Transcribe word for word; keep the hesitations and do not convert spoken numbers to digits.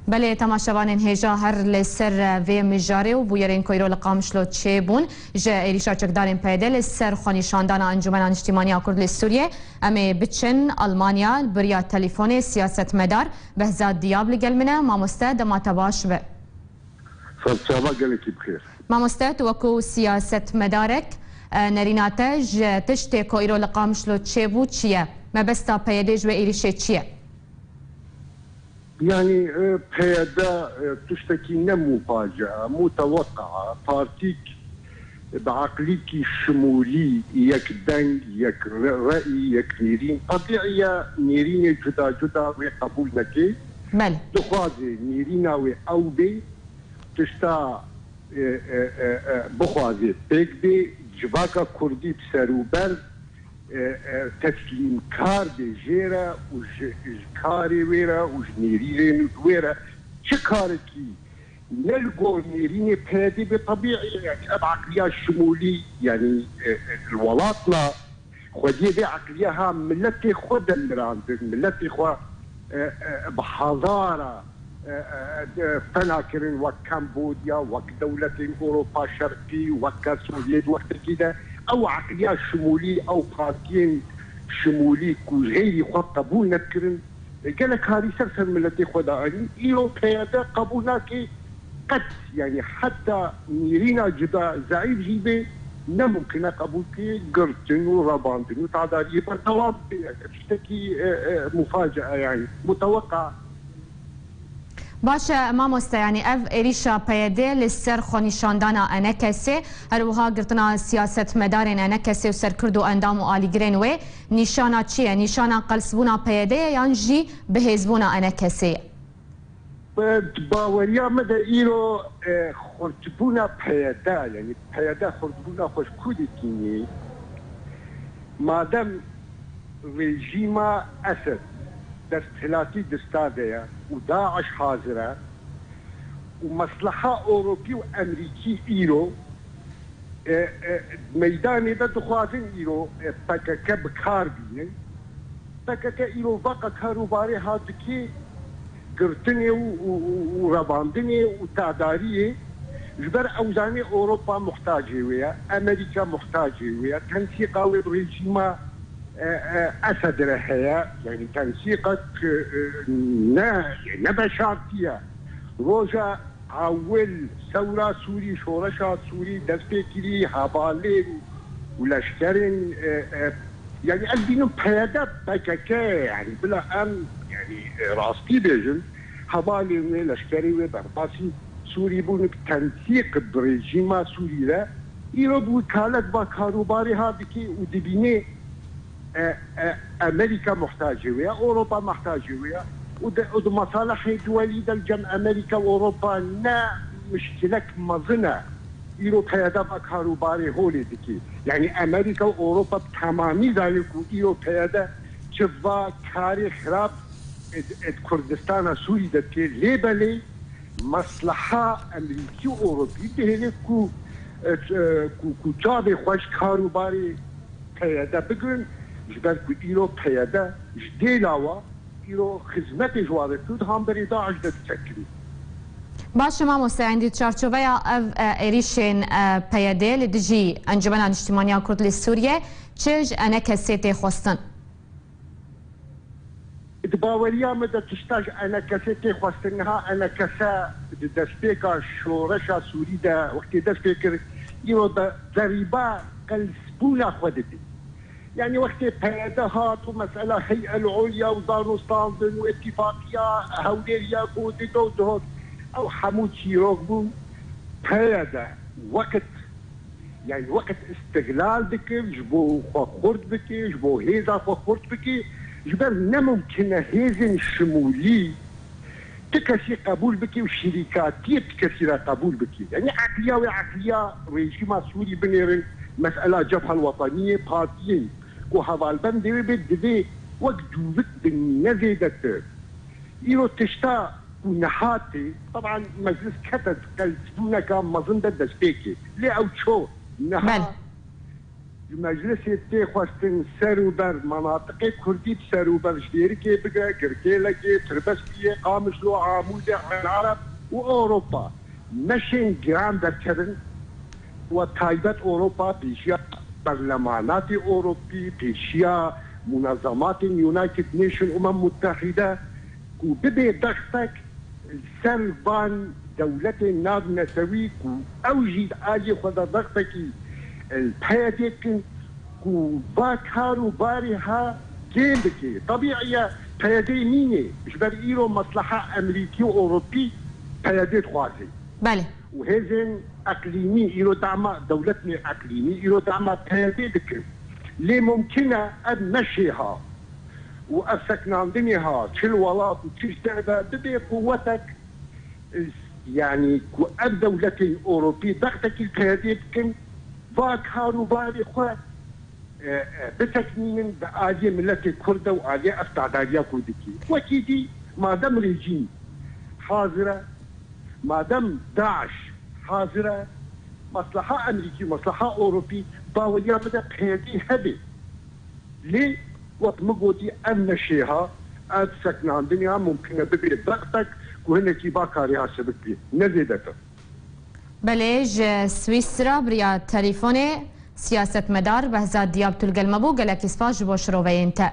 Belê, temaşevanên hêja, her li ser vê mijarê û bûyerên ku îro li Qamişlo çêbûn, ji êrîşa çekdarên P Y D li ser xwenîşandana Encûmena Niştîmaniya Kurd li Sûriyê, em ê biçin Almanya. Bi riya telefonê siyasetmedar Behzat Diyab li gel min e. Mamoste, dema te baş be. Serçava gelekî bi xêr. Mamoste, tu wekû siyasetmedarek, e, nerîna te ji tiştê ku îro li Qamişlo çêbû çi ye? Mebesta P Y D ji wê êrîşê çi ye? Yanî, e, P Y D, e, tiştekî ne mufacea, muteweqea, partîk bi eqlîkî şimûlî, yek deng, yek re-, re'yî, yek nêrîn. Tebîî ye, nêrînê cuda cuda wê qebûl neke. Belê. Dixwaze nêrîna wê ew bê, tişta, e, e, e, e, bixwaze pêk bê, civaka kurdî bi serûber, e, e, teslîmkar bê jê re û ji, ji karê wê re û ji nêrînên wê re çi karekî ne li gor nêrînê P Y D bê tebîî, yanî ev eqliya şimûlî, yanî, e, e, li welatna xwediyê vê eqliya ha miletê xwe demirandin, miletê xwe, e, e, bi hezara, e, e, e, fena kirin, wek Kambodya, wek dewletên Ewropa Şerqî, weke Sovyet wextekî de. Ew eqliya şimûlî, ew partiyên şimûlî ku xeyrî xwe qebûl nekirin, gelek karî ser ser miletê xwe de anîn. Îro P Y D qebûl nake qet, yanî heta nêrîna cuda zeîf jî bê, ne mumkin e qebûl ke girtin û revandin û tedariyê berdewam bibe. Yanî tiştekî, e, e, mufacea, yanî muteweqa. Baş e, mamoste, yanî ev êrîşa P Y D li ser xwenîşandana ENKSê, her wiha girtina siyasetmedarên ENKSê û serkird û endam û alîgirên wê, nîşana çi ye? Nîşana qelsbûna P Y D ye yan jî bihêzbûna ENKSê ye? Bi baweriya min de îro, e, xurtbûna P Y D, yanî P Y D xurtbûna xwe ji ku dîtînî? Madem rejîma Esed desthilatî dista de ye û DAIŞ hazir e û mesleha Ewropî û Emerîkî îro, e, e, meydanê de dixwazin îro, e, P K K bi kar bînin. P K K îro veqa karûbarê ha dikê girtinê û, û, û, û revandinê û tedariyê, ji ber ew zanê Ewropa muhtacê wê ye, Emerîka muhtacê wê ye, tensîqa wê bi rejîma, e, e, Esed re heye, yanî tensîqek, e, ne, ne veşartî ye. Roja ewil sewra Sûrî, şoreşa Sûrî dest pê kirî, hevalên û leşkerên, e, e, yanî em dînin P Y D, P K K, yanî bila em, yanî, e, rastî bêjin, hevalên wê, leşkerê wê derbasî Sûrî bûn, bi tensîq bi rejîma Sûrî re. Îro bi wekalet va karûbarê ha dikê û dibînê, e, e, Emerîka muhtacê wê ye, Ewropa muhtacê wê ye. Û di, û di mesalihê duwelî de li cem Emerîka û Ewropa ne mişkilek mezin e. Îro P Y D va karûbarê holê dikê. Yanî Emerîka û Ewropa bi temamî zanî ku îro P Y D çi va karê xirab ed, ed Kurdistana Sûrî de dikê. Lê belê mesleha Emerîkî û Ewropî dihêle ku, e, ku, ku çavê xwe ji karûbarê P Y D bigirin, ji ber ku îro P Y D ji dêla wa îro xizmetê ji wa re dikir û di hemberê DAIŞ de disekirî. Baş e mamoste, êndî di çarçoveya ev, e, êrîşên, e, P Y D li dijî Encûmena Niştîmaniya Kurd li Sûriyê çi ji ENKSê tê xwestin? Di baweriya min de tişta ji ENKSê tê xwestin. Niha ENKS di destpêka şoreşa Sûrî de wextê dest pê kir, îro de derîba qelsbûna xwe didî. Yanî wextê P Y D hat û mesela Hey'el Ulya û danûstandin û îtîfaqiya Hewlêrî ya ku didot dihot, ew hemû çîrok bû. P Y D weqt Yanî weqt îstiglal dikir, ji bo xwe xurt bike, ji bo hêza xwe xurt bike, ji ber ne mumkin e hêzên şimûlî ti kesî qebûl bike û şirîkatiyê ti kesî re qebûl bike. Yanî eqliya wê eqliya rejîma Sûrî binêrin, mesela Cebha El-Weteniyê, partiyên ku hevalbendê wê bê, divê wek dûvik bin, ne zêdetir. Îro tişta ku niha tê, teban meclis kete di qelsbûneka mezin de destpêkê. Lê ew ço niha Belê. Ji meclisê tê xwestin ser û ber menatiqê kurdî bi ser û ber ji Dêrikê bigre, Girkêlekê, Tirbestiyê, Qamişlo, Amûdê, Eyn Ereb û Ewropa. Meşên giran derkevin, we taybet Ewropa, pêşiya berlemanatê Ewropî, pêşiya munezematên United Nation, Umem Mutehîde, ku bibe dextek li ser van dewletên navnesewî ku ew jî di aliyê xwe de dextekî, e, P Y D dikin ku va kar û barê ha kêm bike. Tebîî ye, P Y D nîne, ji ber îro mesleha Emerîkî û Ewropî P Y D dixwaze. Belê. Û hêzên eqlîmî îro dema dewletên eqlîmî îro dema P Y D dikin. Lê mumkin e ev meşê ha û ev seknandinê ha çi li welat û çi ji derve bibe quwetek, e, yanî ku ev dewletên Ewropî dextekî li P Y D bikin, va kar û barê xwe, e, e, biseknînin di aliyê miletê Kurd de û aliyê ev tadariya ku dikî. Wekî dî madem rejîm hazir e, madem DAIŞ hazir e, mesleha Emerîkî, mesleha Ewropî baweriya min de P Y D hebe. Lê wek min gotî ev meşê ha, ev seknandinê ha mumkin e bibe dextek ku hinekî va karê ha sibik bê. Ne zêdetir. Belê, ji Swîsra bi riya telîfonê siyasetmedar Behzat Diyab tu li gel me bû. Gelekî spas ji bo şiroveyên te.